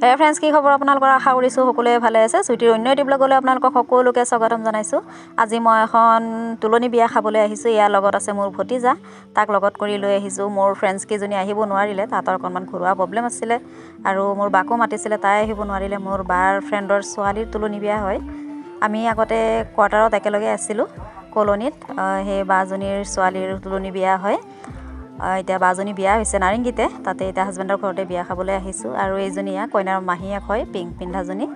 হে ফ্ৰেণ্ডছ, কি খবৰ আপোনালোকৰ? আশা কৰিছোঁ সকলোৱে ভালে আছে। ছুটিৰ অন্য এটি ব্লগলৈ আপোনালোকক সকলোকে স্বাগতম জনাইছোঁ। আজি মই এখন তুলনি বিয়া খাবলৈ আহিছোঁ। ইয়াৰ লগত আছে মোৰ ভতিজা, তাক লগত কৰি লৈ আহিছোঁ। মোৰ ফ্ৰেণ্ডছ কেইজনী আহিব নোৱাৰিলে, তাহাঁতৰ অকণমান ঘৰুৱা প্ৰব্লেম আছিলে আৰু মোৰ বাকো মাতিছিলে, তাই আহিব নোৱাৰিলে। মোৰ বাৰ ফ্ৰেণ্ডৰ ছোৱালীৰ তুলনি বিয়া হয়। আমি আগতে কোৱাৰ্টাৰত একেলগে আছিলোঁ কলনীত। সেই বাজনীৰ ছোৱালীৰ তুলনি বিয়া হয়। এতিয়া বাজনী বিয়া হৈছে নাৰেংগীতে, তাতে এতিয়া হাজবেণ্ডৰ ঘৰতে বিয়া খাবলৈ আহিছোঁ। আৰু এইজনী ইয়াৰ কইনাৰ মাহীয়েক হয়, পিংক পিন্ধাজনী।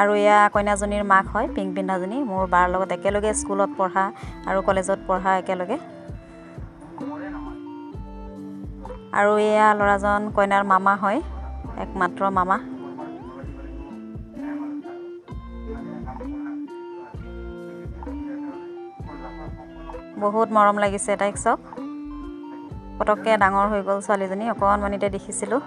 আৰু এয়া কইনাজনীৰ মাক হয়, পিংক পিন্ধাজনী। মোৰ বাৰ লগত একেলগে স্কুলত পঢ়া আৰু কলেজত পঢ়া একেলগে। আৰু এয়া ল'ৰাজন কইনাৰ মামা হয়, একমাত্ৰ মামা। বহুত মৰম লাগিছে তাইক চাওক। পটককৈ ডাঙৰ হৈ গ'ল ছোৱালীজনী, অকণমানিতে দেখিছিলোঁ।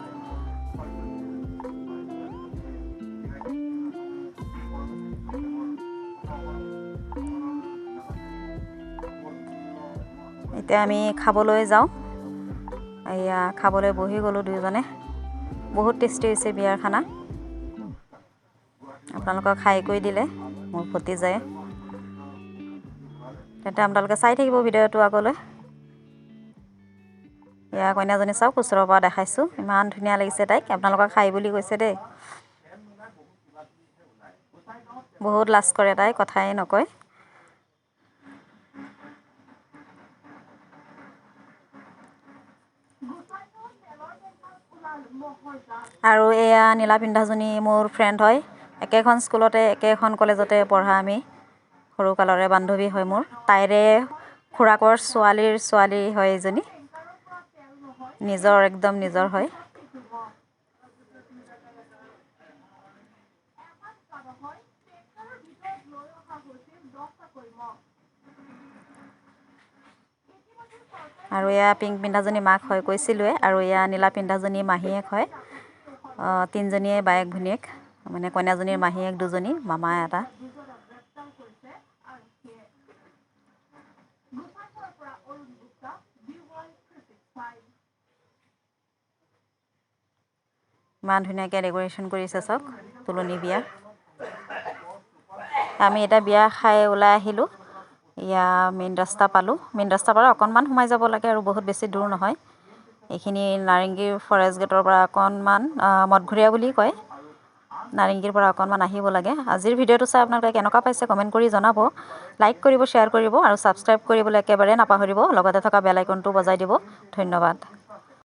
এতিয়া আমি খাবলৈ যাওঁ। এয়া খাবলৈ বহি গ'লোঁ দুয়োজনে। বহুত টেষ্টি হৈছে বিয়াৰ খানা। আপোনালোকক খাই কৰি দিলে মোৰ ভতিজাই। তেন্তে আপোনালোকে চাই থাকিব ভিডিঅ'টো আগলৈ। এয়া কইনাজনী চাওক, ওচৰৰ পৰা দেখাইছোঁ, ইমান ধুনীয়া লাগিছে তাইক। আপোনালোকক খাই বুলি কৈছে দেই। বহুত লাজ কৰে তাই, কথাই নকয়। আৰু এয়া নীলা পিন্ধাজনী মোৰ ফ্ৰেণ্ড হয়, একেখন স্কুলতে একেখন কলেজতে পঢ়া আমি, সৰুকালৰে বান্ধৱী হয় মোৰ। তাইৰে খুৰাকৰ ছোৱালীৰ ছোৱালী হয় এইজনী, নিজৰ একদম নিজৰ হয়। আৰু এয়া পিংক পিন্ধাজনী মাক হয়, কৈছিলোঁৱে। আৰু এয়া নীলা পিন্ধাজনী মাহীয়েক হয়। তিনিজনীয়ে বায়েক ভনীয়েক, মানে কইনাজনীৰ মাহীয়েক দুজনী, মামা এটা। ইমান ধুনীয়াকৈ ডেক'ৰেশ্যন কৰিছে চাওক, তুলনি বিয়া। আমি এতিয়া বিয়া খাই ওলাই আহিলোঁ। এয়া মেইন ৰাস্তা পালোঁ। মেইন ৰাস্তাৰ পৰা অকণমান সোমাই যাব লাগে আৰু বহুত বেছি দূৰ নহয়। এইখিনি নাৰেংগীৰ ফৰেষ্ট গেটৰ পৰা অকণমান মদঘৰীয়া বুলি কয়, নাৰেংগীৰ পৰা অকণমান আহিব লাগে। আজিৰ ভিডিঅ'টো চাই আপোনালোকে কেনেকুৱা পাইছে কমেণ্ট কৰি জনাব, লাইক কৰিব, শ্বেয়াৰ কৰিব আৰু ছাবস্ক্ৰাইব কৰিবলৈ একেবাৰে নাপাহৰিব। লগতে থকা বেল আইকনটো বজাই দিব। ধন্যবাদ।